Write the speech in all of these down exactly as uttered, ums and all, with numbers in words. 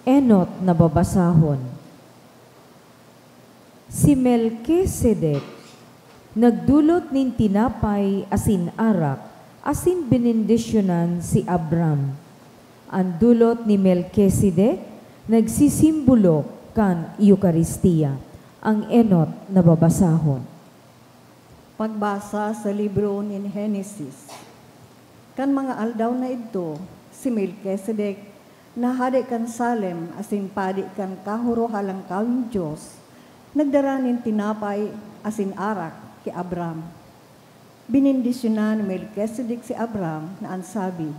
Enot na babasahon. Si Melkisedek nagdolot nin tinapay asin arak, asin benendisyonan si Abram. An dolot ni Melkisedek nagsisimbolo kan Eukaristia. Ang enot na babasahon. Pagbasa sa libro nin Henesis. Kan mga aldaw na idto, si Melkisedek, na hade kan Salem asin padi kan kahorohalangkaweng Dios, nagdara nin tinapay asin arak ki Abram. Benendisyonan ni Melkisedek si Abram na an sabi,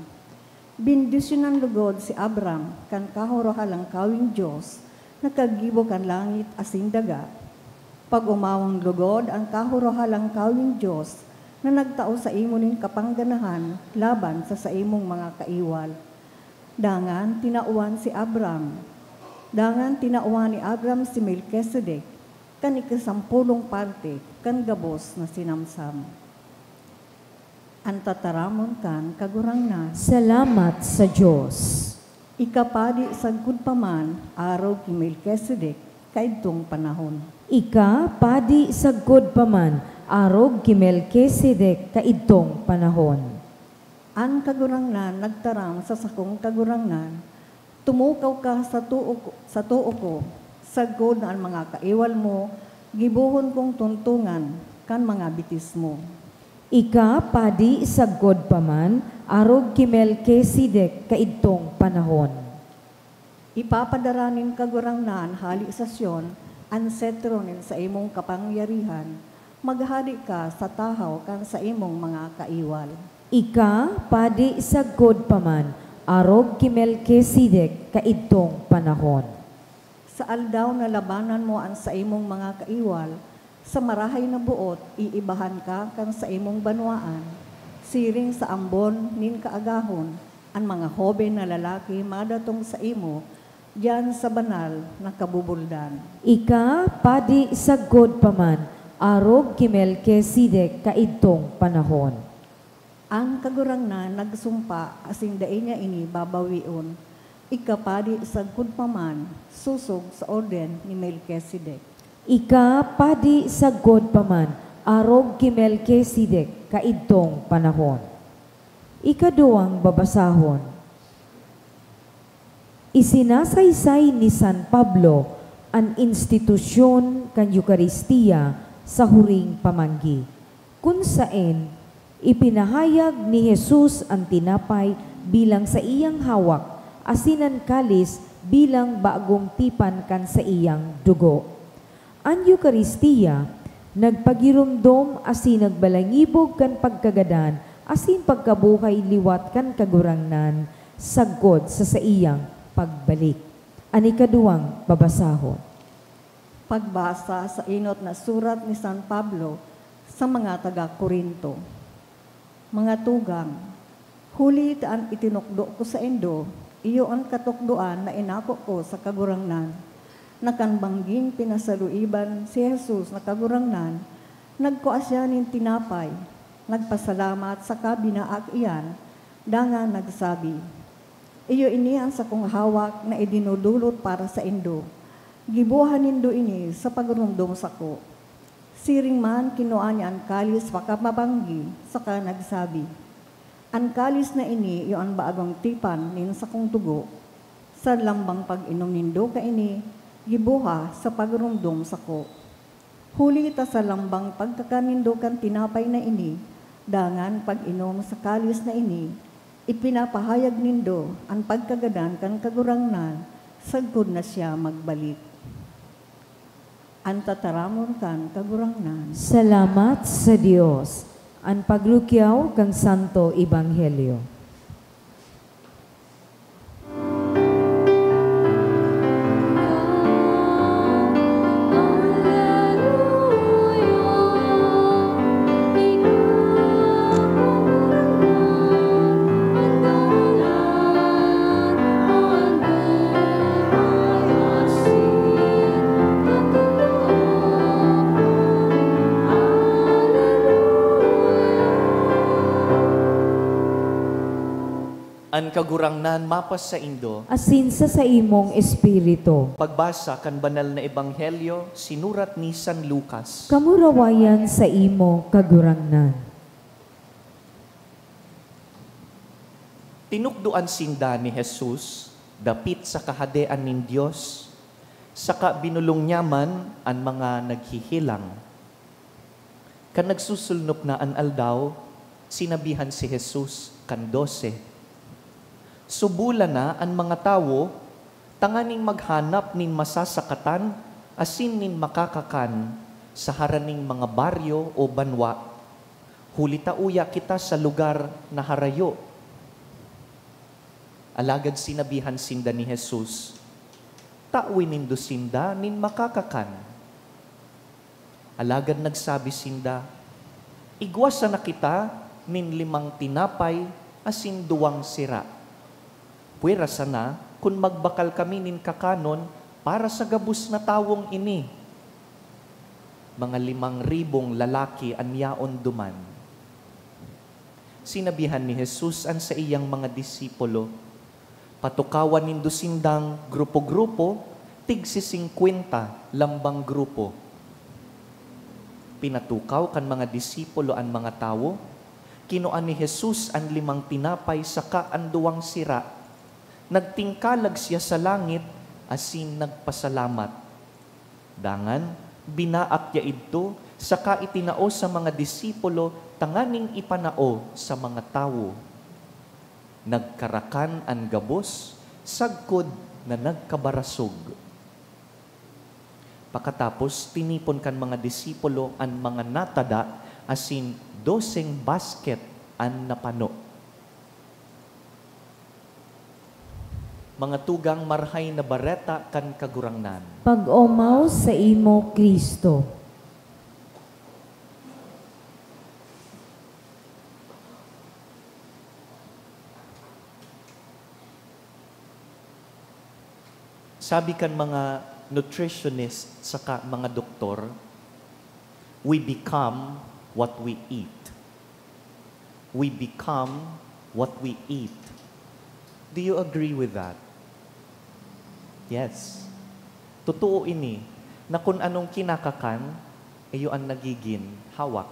"Bendisyonan logod si Abram kan kahorohalangkaweng Dios na kagibo kan langit asin daga. Pag-omawon logod an kahorohalangkaweng Dios na nagtao saimo nin kapangganahan laban sa saimong mga kaiwal." Dangan tinawan si Abram. Dangan tinawan ni Abram si Melkisedek kan ikasampolong parte kan gabos na sinamsam. An tataramon kan Kagurangnan. Salamat sa Dios. Ika padi sagkod pa man arog ki Melkisedek kaidtong panahon. Ika padi sagkod pa man arog ki Melkisedek kaidtong panahon. An Kagurangnan nagtaram sa sakong kagurangnan, "Tumukaw ka sa too ko, sa too ko, sagkod na an mga kaiwal mo gibohon kong tuntongan kan mga bitis mo." Ika padi sagkod pa man arog ki Melkisedek kaidtong panahon. Ipapadara nin Kagurangnan hale sa Sion an setro nin saimong kapangyarihan, maghade ka sa tahaw kan saimong mga kaiwal. Ika padi sagkod pa man arog ki Melkisedek kaidtong panahon. Sa aldaw na labanan mo an saimong mga kaiwal, sa marahay na boot iibahan ka kan saimong banwaan, siring sa ambon nin kaagahon, an mga hoben na lalaki madatong saimo diyan sa banal na kabubuldan. Ika padi sagkod pa man arog ki Melkisedek kaidtong panahon. An Kagurangnan nagsumpa asin dai niya ini babawion, ika padi sagkod pa man, sosog sa orden ni Melkisedek. Ika padi sagkod pa man arog ki Melkisedek kaidtong panahon. Ikaduwang babasahon. Isinasaysay ni San Pablo an institusyon kan Eukaristia sa huring pamanggi, kun saen ipinahayag ni Jesus an tinapay bilang saiyang hawak asin an kalis bilang bagong tipan kan saiyang dugo. An Eukaristia nagpagiromdom asin nagbalangibog kan pagkagadan asin pagkabuhay liwat kan Kagurangnan sagkod sa saiyang pagbalik. An ikaduwang babasahon. Pagbasa sa enot na surat ni San Pablo sa mga taga Corinto. Mga tugang, huli ta an itinukdo ko saindo, iyo an katukdoan na inako ko sa Kagurangnan, na kan bangging pinasaluiban si Jesus na Kagurangnan, nagkua siya nin tinapay, nagpasalamat saka binaak iyan, dangan nagsabi, "Iyo ini an sakong hawak na idinodolot para saindo. Giboha nindo ini sa paguromdom sako." Siring man, kinua niya an kalis pakapamanggi, saka nagsabi, "An kalis na ini iyo an bagong tipan nin sakong dugo. Sa lambang pag-inom nindo kaini, giboha sa paguromdom sako. Huli ta sa lambang pagkakan nindo kan tinapay na ini, dangan pag-inom sa kalis na ini, ipinapahayag nindo an pagkagadan kan Kagurangnan sagkod na siya magbalik." An tataramon kan Kagurangnan. Salamat sa Dios. An pagrukyaw kan Santo Ebanghelyo. An Kagurangnan mapasaindo. Asin sa saimong espiritu. Pagbasa kan Banal na Ebanghelyo sinurat ni San Lucas. Kamurawayan saimo, Kagurangnan. Tinukdoan sinda ni Jesus dapit sa Kahadean nin Dios, saka binolong niya man an mga naghihilang. Kan nagsusulnop na an aldaw, sinabihan si Jesus kan dose, "Subola na an mga tawo tanganing maghanap nin masasakatan asin nin makakakan sa haraning mga baryo o banwa, huli ta uya kita sa lugar na harayo." Alagad sinabihan sinda ni Jesus, "Tawe nindo sinda nin makakakan." Alagad nagsabi sinda, "Igwa sana kita nin limang tinapay asin duwang sira. Pwera sana kun magbakal kami nin kakanon para sa gabos na tawong ini." Mga limang ribong lalaki an yaon duman. Sinabihan ni Jesus an saiyang mga disipulo, "Patukawan nindo sindang grupo-grupo, tigsi singkwenta lambang grupo." Pinatukaw kan mga disipulo an mga tawo. Kinua ni Jesus an limang tinapay saka an duwang sira. Nagtingkalag siya sa langit asin nagpasalamat. Dangan, binaak niya idto saka itinao sa mga disipulo tanganing ipanao sa mga tawo. Nagkarakan an gabos sagkod na nagkabarasog. Pakatapos, tinipon kan mga disipulo an mga natada asin doseng basket an napano. Mga tugang, Marahay na Bareta kan Kagurangnan. Pag-omaw saimo, Cristo. Sabi kan mga nutritionist saka mga doktor, "We become what we eat." We become what we eat. Do you agree with that? Yes. Totoo ini, na kun anong kinakakan, iyo an nagigin hawak.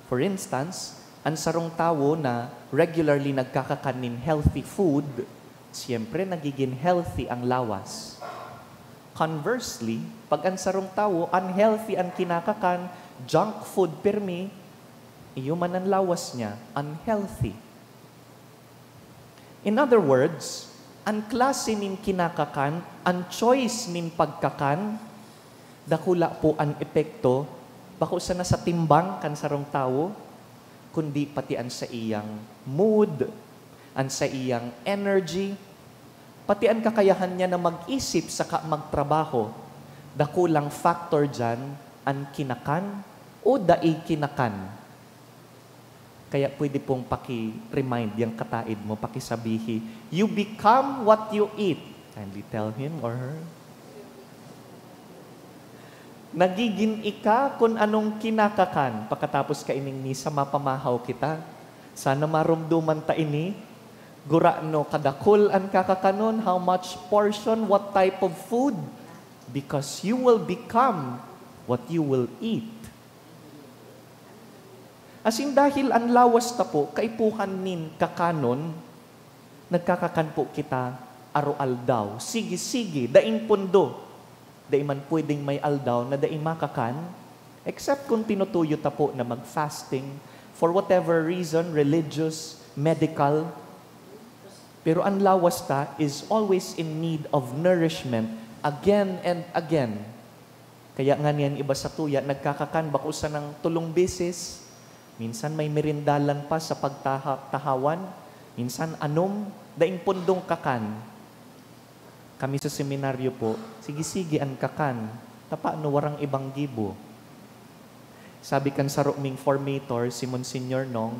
For instance, an sarong tawo na regularly nagkakakan nin healthy food, siyempre nagigin healthy ang lawas. Conversely, pag an sarong tawo unhealthy an kinakakan, junk food pirmi, iyo man an lawas niya unhealthy. In other words, an klase nin kinakakan, an choice nin pagkakan, dakula po an epekto, bako sana sa timbang kan sarong tawo, kundi pati an saiyang mood, an saiyang energy, pati an kakayahan niya na mag-isip saka magtrabaho. Dakulang factor diyan an kinakan o dai kinakan. Kaya pwede pong paki-remind yang kataid mo, pakisabihi, "You become what you eat." Kindly tell him or her. Nagigin ika kun anong kinakakan. Pakatapos kaining misa, mapamahaw kita. Sana maromdoman ta ini. Gurano kadakul an kakakanon, how much portion, what type of food? Because you will become what you will eat. Asin dahil an lawas ta po kaipuhan nin kakanon, nagkakakan po kita aroaldaw, sige-sige, daing pondo. Dai man pwedeng may aldaw na dai makakan, except kun tinutuyo ta po na mag-fasting for whatever reason, religious, medical. Pero an lawas ta is always in need of nourishment again and again. Kaya ngani an iba satuya nagkakakan bako sanang tolong beses. Minsan may merindalan pa sa pagtaha-, tahawan, minsan anom, daing pondong kakan. Kami sa seminaryo po, sige-sige an kakan, ta paano warang ibang gibo? Sabi kan saro ming formator, si Monsignor Nong,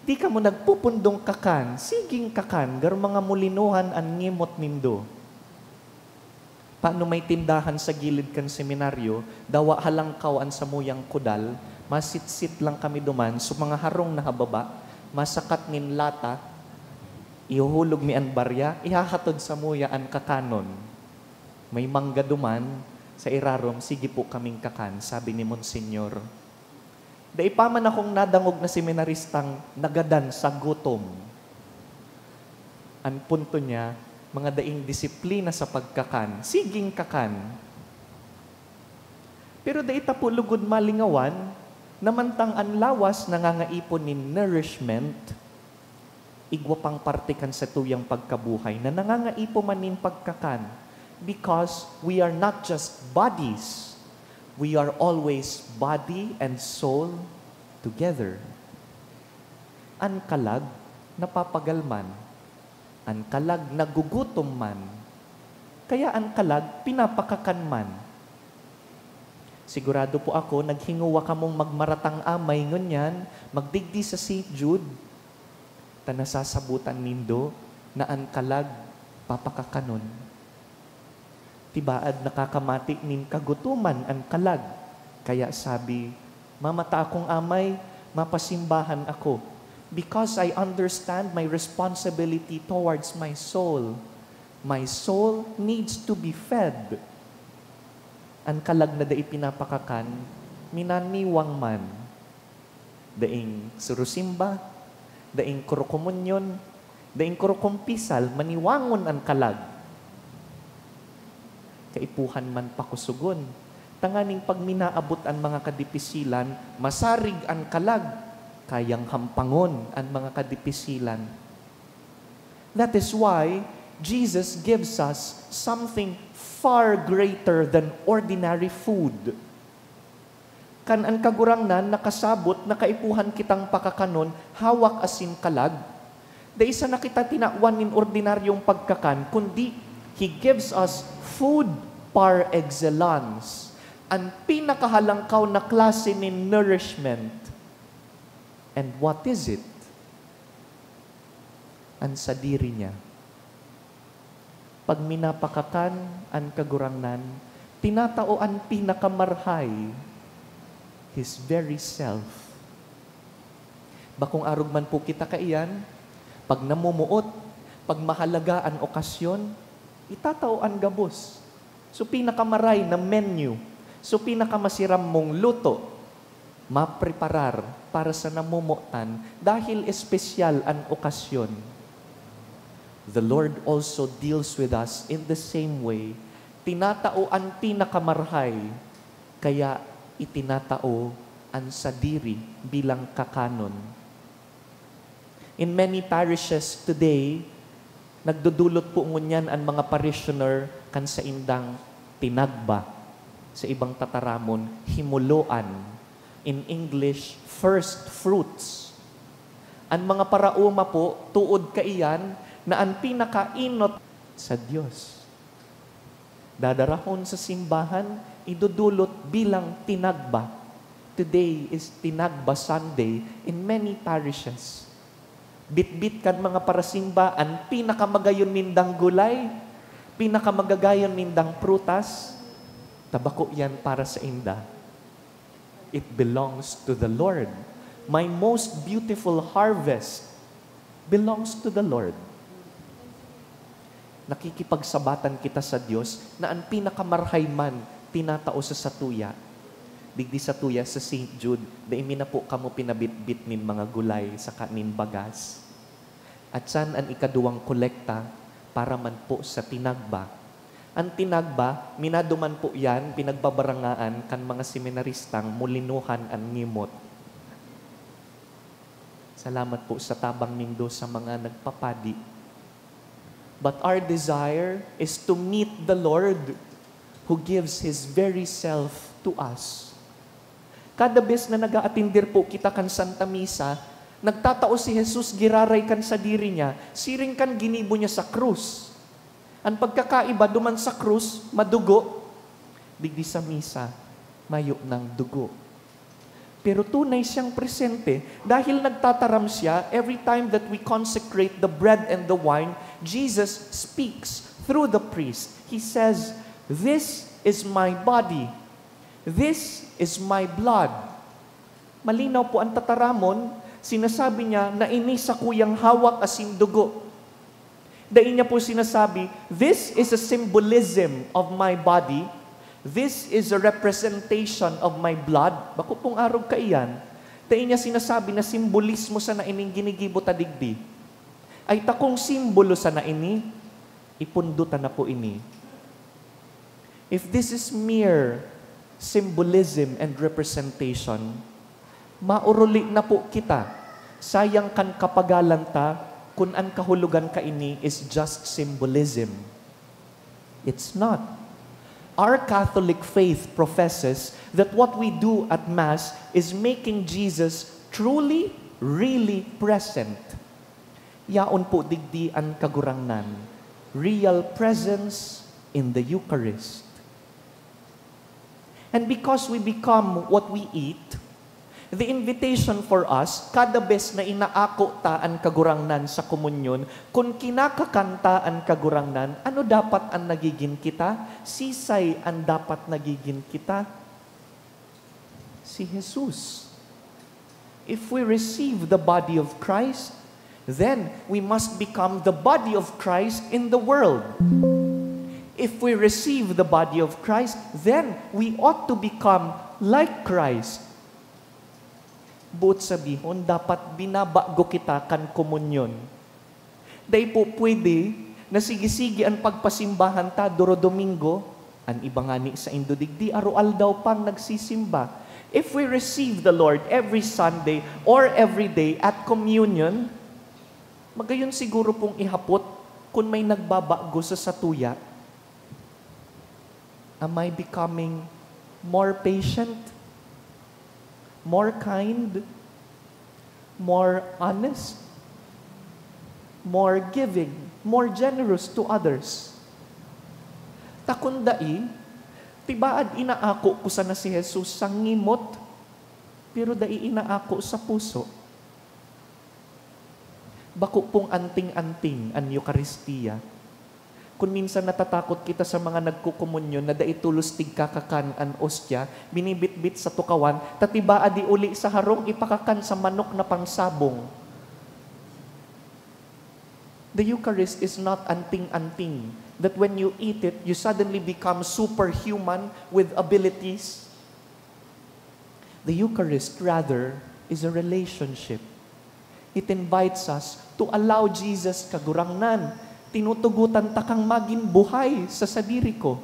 "Di kamo nagpupundong kakan, siging kakan, garo mga mulinohan an ngimot nindo." Paano may tindahan sa gilid kan seminaryo, dawa halangkaw an samuyang kudal, masitsit lang kami duman, so mga harong na hababa, masakat nin lata, Ihuhulog mi an barya, ihahatod samuya an kakanon. May mangga duman, sa irarom, "Sige po kaming kakan," sabi ni Monsignor. Dai pa man akong nadangog na seminaristang nagadan sa gutom. An punto niya, mga daing disiplina sa pagkakan. Siging kakan. Pero dai ta po lugod malingawan na mantang an lawas nangangaipon nin nourishment, igwa pang parte kan satuyang pagkabuhay na nangangaipo man nin pagkakan, because we are not just bodies, we are always body and soul together. An kalag napapagal man, an kalag nagugutom man, kaya an kalag pinapakakan man. Sigurado po ako, naghingowa kamong magmaratang amay ngunyan, magdigdi sa Saint Jude, ta nasasabotan nindo na an kalag papakakanon. Tibaad nakakamati nin kagutoman an kalag, kaya sabi, "Mamata akong amay, mapasimbahan ako, because I understand my responsibility towards my soul. My soul needs to be fed." An kalag na dai pinapakakan, minaniwang man. Daing surusimba, daing kurokomunyon, daing kurokompisal, maniwangon an kalag. Kaipuhan man pakusogon, tanganing pag minaabot an mga kadipisilan, masarig an kalag, kayang hampangon an mga kadipisilan. That is why Jesus gives us something far greater than ordinary food. Kan an Kagurangnan nakasabot na kaipuhan kitang pakakanon, hawak asin kalag, dai sana kita tinawan nin ordinaryong pagkakan, kundi He gives us food par excellence, an pinakahalangkaw na klase nin nourishment. And what is it? An sadiri niya. Pag minapakakan an Kagurangnan, tinatao an pinakamarhay, His very self. Bakong arog man po kita kaiyan, pag namumuot, pag mahalaga an okasyon, itatao an gabos. So, pinakamaray na menu. So, pinakamasiram mong luto, mapreparar para sa namumutan dahil espesyal an okasyon. The Lord also deals with us in the same way. Tinatao an pinakamarhay, kaya itinatao an sadiri bilang kakanon. In many parishes today, nagdudulot po ngunyan an mga parishioner kan saindang tinagba. Sa ibang tataramon, himuloan. In English, first fruits. An mga paraoma po, tuod kaiyan na an pinakaenot sa Dios. Dadarahon sa simbahan, idudulot bilang tinagba. Today is Tinagba Sunday in many parishes. Bitbit kan mga parasimba an pinakamagayon nindang gulay, pinakamagagayon nindang prutas, ta bako yan para sainda. It belongs to the Lord. My most beautiful harvest belongs to the Lord. Nakikipagsabatan kita sa Dios na an pinakamarhay man tinatao sa satuya. Digdi satuya sa Saint Jude, dai mi na po kamo pinabitbit nin mga gulay saka nin bagas. At san an ikaduwang kolekta para man po sa tinagba. An tinagba, minaduman po yan, pinagbabarangaan kan mga seminaristang mulinohan an ngimot. Salamat po sa tabang nindo sa mga nagpapadi. But our desire is to meet the Lord who gives His very self to us. Kada bes na nag-aatindir po kita kan Santa Misa, nagtatao si Jesus giraray kan sadiri niya, siring kan ginibo niya sa krus. An pagkakaiba, duman sa krus, madugo. Digdi sa misa, mayo nang dugo. Pero tunay siyang presente dahil nagtataram siya. Every time that we consecrate the bread and the wine, Jesus speaks through the priest. He says, "This is my body. This is my blood." Malinaw po an tataramon, sinasabi niya na ini sakuyang hawak asin dugo. Dai niya po sinasabi, "This is a symbolism of my body. This is a representation of my blood." Bako pong arog kaiyan. Dai niya sinasabi na simbolismo sana ining ginigibo ta digdi. Ay takong simbolo sana ini, ipundo ta na po ini. If this is mere symbolism and representation, mauruli na po kita. Sayang kan kapagalan ta kun an kahulogan kaini is just symbolism. It's not. Our Catholic faith professes that what we do at Mass is making Jesus truly, really present. Yaon po digdi an Kagurangnan, real presence in the Eucharist. And because we become what we eat, the invitation for us, kada bes na inaako ta an Kagurangnan sa komunyon, kun kinakakan ta an Kagurangnan, ano dapat an nagigin kita? Sisay an dapat nagigin kita? Si Jesus. If we receive the body of Christ, then we must become the body of Christ in the world. If we receive the body of Christ, then we ought to become like Christ. Buot sabihon, dapat binabago kita kan komunyon. Dai po pwede na sige-sige an pagpasimbahan ta duro Domingo, an iba ngani saindo digdi aroaldaw pang nagsisimba. If we receive the Lord every Sunday or every day at communion, magayon siguro pong ihapot kun may nagbabago sa satuya. Am I becoming more patient, more kind, more honest, more giving, more generous to others? Ta kun dai, tibaad inaako ko sana si Jesus sa ngimot, pero dai inaako sa puso. Bako pong anting-anting an Eukaristia. Kun minsan natatakot kita sa mga nagkokomunyon na dai tolos tigkakakan an ostya, binibitbit sa tukawan, ta tibaad uli sa harong ipakakan sa manok na pangsabong. The Eucharist is not anting-anting, that when you eat it, you suddenly become superhuman with abilities. The Eucharist, rather, is a relationship. It invites us to allow Jesus Kagurangnan. Tinutugotan ta kang magin buhay sa sadiri ko.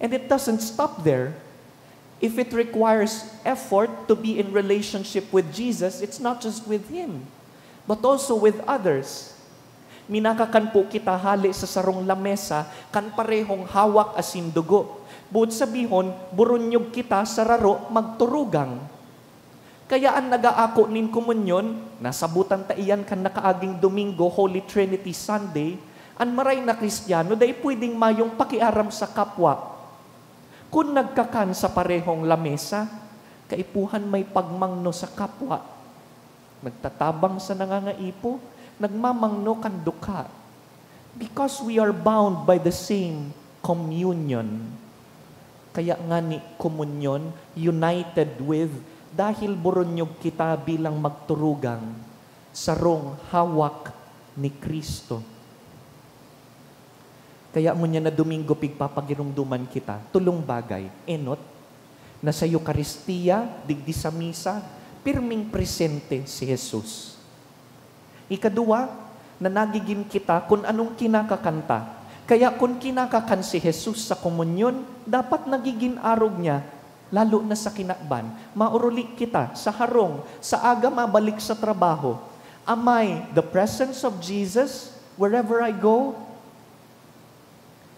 And it doesn't stop there. If it requires effort to be in relationship with Jesus, it's not just with Him, but also with others. Minakakan po kita hale sa sarong lamesa kan parehong hawak asin dugo. Buot sabihon, buronyog kita sa raro magturugang. Kaya an nag-aako nin komunyon, nasabotan ta iyan kan nakaaging Domingo, Holy Trinity Sunday, an maray na Kristiyano dai pwedeng mayong pakiaram sa kapwa. Kun nagkakan sa parehong lamesa, kaipuhan may pagmangno sa kapwa. Nagtatabang sa nangangaipo, nagmamangno kan dukha. Because we are bound by the same communion. Kaya ngani komunyon, united with, dahil buronyog kita bilang magturugang, sarong hawak ni Cristo. Kaya ngunyan na Domingo pigpapagiromdoman kita, tolong bagay, enot, na sa Eukaristia, digdi sa misa, pirming presente si Jesus. Ikaduwa, na nagigin kita kun anong kinakakan ta. Kaya kun kinakakan si Jesus sa komunyon, dapat nagigin arog niya, lalo na sa kinaban. Mauruli kita sa harong, sa aga mabalik sa trabaho. Am I the presence of Jesus wherever I go?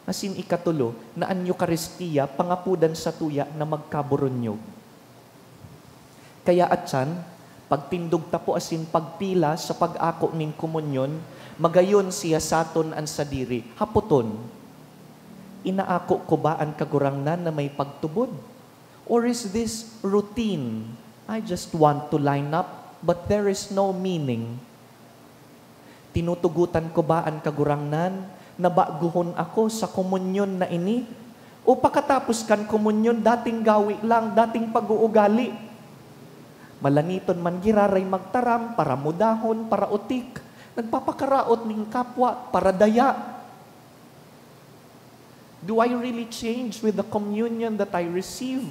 Asin ikatulo, na an Eukaristia pangapodan satuya na magkaburonyog. Kaya atyan, pagtindog ta po asin pagpila sa pag-ako nin komunyon, magayon siya saton an sadiri. Hapoton, "Inaako ko ba an Kagurangnan na may pagtubod? Or is this routine? I just want to line up, but there is no meaning." Tinutugotan ko ba an Kagurangnan na baguhon ako sa komunyon na ini? O pakatapos kan komunyon, dating gawi lang, dating pag-uugali? Malaniton man giraray magtaram, paramudahon, paraotik, Nagpapakaraot nin kapwa, paradaya. Do I really change with the communion that I receive?